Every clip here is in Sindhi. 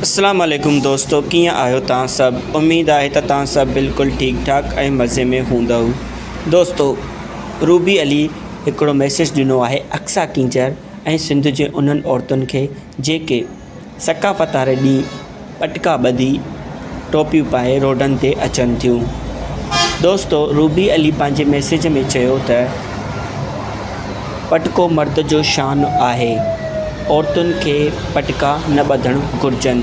اسلام عليڪم دوستو ڪيئن آهيو توهان سڀ اميد آهي ته توهان سڀ بلڪل ٺيڪ ٺاڪ ۽ مزي ۾ هوندؤ دوستو روبي علي هڪڙو ميسيج ڏنو آهي اقصيٰ ڪينجهر ۽ سنڌ جي انهن عورتن کي جيڪي ثقافت واري ڏينهن پٽڪا ٻڌي ٽوپيون پائي روڊن تي اچن ٿيون. دوستو روبي علي پنهنجي ميسيج ۾ چيو ته پٽڪو مرد جو شان آهي، عورتن کي پٽڪا نه ٻڌڻ گهرجن،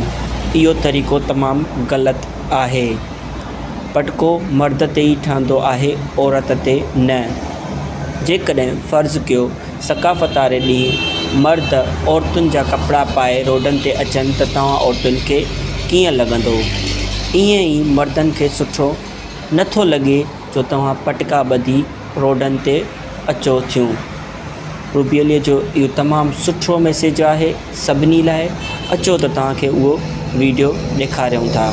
اهو طريقو تمام غلط آهي، پٽڪو مرد تي ئي ٺهندو آهي عورت تي نه، جيڪڏهن فرض ڪيو ثقافت واري ڏينهن مرد عورتن جا ڪپڙا پائي روڊن تي اچن ته توهان عورتن کي ڪيئن لڳندو؟ ائين ئي مردن کي سٺو نه ٿو لڳي جو توهان پٽڪا ٻڌي روڊن تي اچو ٿيون. روبي عليء جو اهو تمام سٺو ميسيج آهي سڀني لاء اچو ته توهان کي اهو ويڊيو ڏيکاريون ٿا.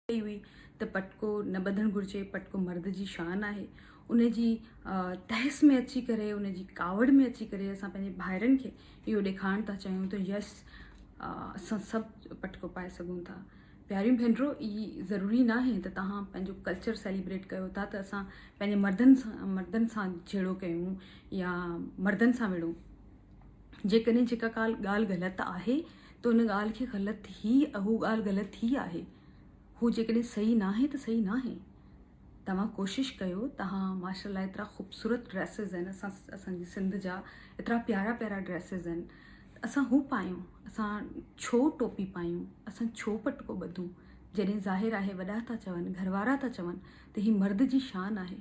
ڪئي هئي ته پٽڪو نه ٻڌڻ گهرجي، پٽڪو مرد جي شان آهي، ان جي تحس ۾ اچي ڪري ان جي ڪاوڙ ۾ اچي ڪري اسان پنهنجي ڀائرن کي اهو ڏيکارڻ ٿا چاهيون ته يس اسان سڀ پٽڪو پائي سگهون ٿا. پياريون ڀينرو هي ضروري ناهي ته توهان پنهنجو ڪلچر سيليبريٽ ڪيو ٿا ته اسان پنهنجي مردن سان مردن سان جهيڙو ڪيون يا مردن سان وڙهون. جيڪڏهن جيڪا ڳالهه غلط آهي ته ان ڳالهه کي غلط ئي اهو ڳالهه غلط ئي آهي. هو جيڪڏهن صحيح ناهي ته صحيح ناهي. توهان ڪوشش ڪيو توهان ماشاء الله ايترا خوبصورت ڊريسز آهن اسان اسان جي سنڌ جا ايترا پيارا پيارا ڊريسز آهن اسان هو پايون اسان ڇو ٽوپي پايون اسان ڇو پٽڪو ٻڌون جڏهن ظاهر آهي وڏا ٿا چون گهر وارا ٿا چون ته هي مرد جي شان آهي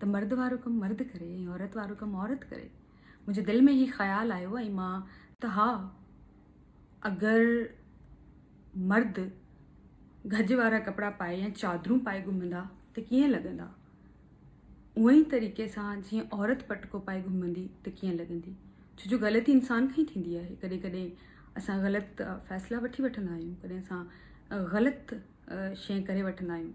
ته مرد وارو ڪم مرد ڪري ۽ عورت وارو ڪم عورت ڪري منهنجي دل ۾ هي خيال آيو ۽ مان ته ها اگر مرد گج وارا ڪپڙا پائي يا چادرون پائي گهمندا ته ڪيئن لڳندا؟ اونئن ئي طريقي سان جيئن عورت پٽڪو پائي گهمندي ته ڪيئن لڳندي؟ ڇو جو غلطي انسان کان ئي ٿيندي آهي. ڪڏهن ڪڏهن اسان غلط فيصلا وٺي وٺندا آهيون، ڪڏهن اسان غلط شيء ڪري وٺندا آهيون.